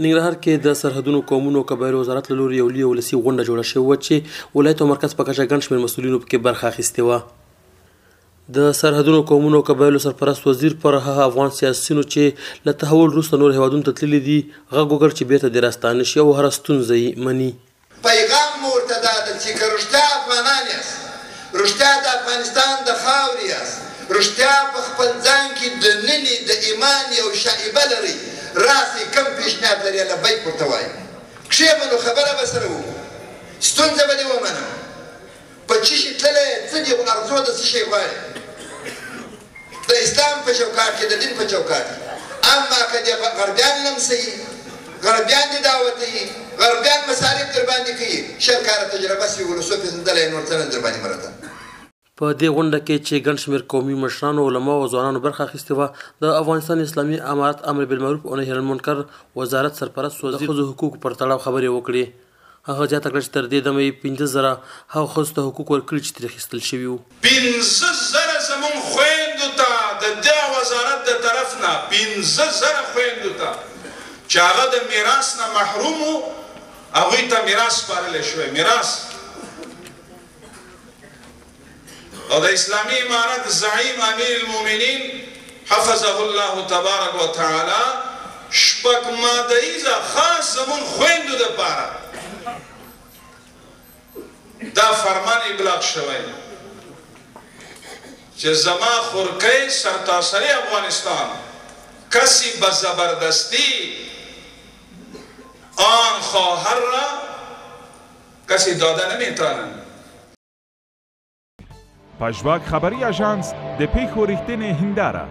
ننګرهار کې د سرحدونو، قومونو او قبایلو وزارت له لوري یو لویه ولسي غونډه جوړه شوې وه چې ولایت او مرکز په کچه ګڼ شمېر مسؤلینو پکې برخه اخیستې وه. د سرحدونو، قومونو او قبایلو سرپرست وزیر پر هغه افغان سیاسیونو چې له تحول وروسته نور هېوادونو ته تللي دي، غږ وکړ چې بېرته دې راستانه شي او هره ستونزه یې مني. پیغام مو ورته دا ده چې که رښتیا افغانان یاست، رښتیا د افغانستان د خاورې یاست، رښتیا په خپل ځان کې د نني د ایمان یو شائبه لرئ، راسئ کوم پیشنهاد لرئ لبیک ورته وایو، کښېبنو، خبره به سره وکړو، ستونزه به دې ومنم، په څه شي تللی یې، څه دې ارزو ده، څه شی غواړې، د اسلام په چوکاټ کې، د دین په چوکاټ کې. اما که دې غربیان لمسوي، غربیان دې دعوتوي، غربیان مصارف در باندې کوي، 20 کاله تجربه سوې، ولسو پېژندلی، نور څه نه در باندې مرته. په دې غونډه کې چې ګڼ شمېر قومي مشرانو، علماو او ځوانانو برخه اخیستې وه، د افغانستان اسلامي امارت امر بالمعروف او نهی عن المنکر وزارت سرپرست وزیر د ښځو حقوقو پر تړاو خبرې وکړې. هغه زیاته کړه چې تر دې دمه یې 5000 هغو ښځو ته حقوق ورکړي چې ترې اخیستل شوي وو. 5000 زمونږ خویندو ته د دغه وزارت د طرف نه 5000 خویندو ته چې هغه د میراث نه محروم وو، هغوی ته میراث سپارلی شوی، میراث. او د اسلامي امارت زعیم امیر المؤمنین حفظه الله تبارک وتعالی شپږ ماده ییزه خاص زمونږ خویندو دپاره دا فرمان ابلاغ شوی چې زما خورکۍ سرتاسري افغانستان کسی به زبردستی آن خواهر را کسی داده نمیتانند. پژواک خبري اژانس د پېښو رښتینې هنداره.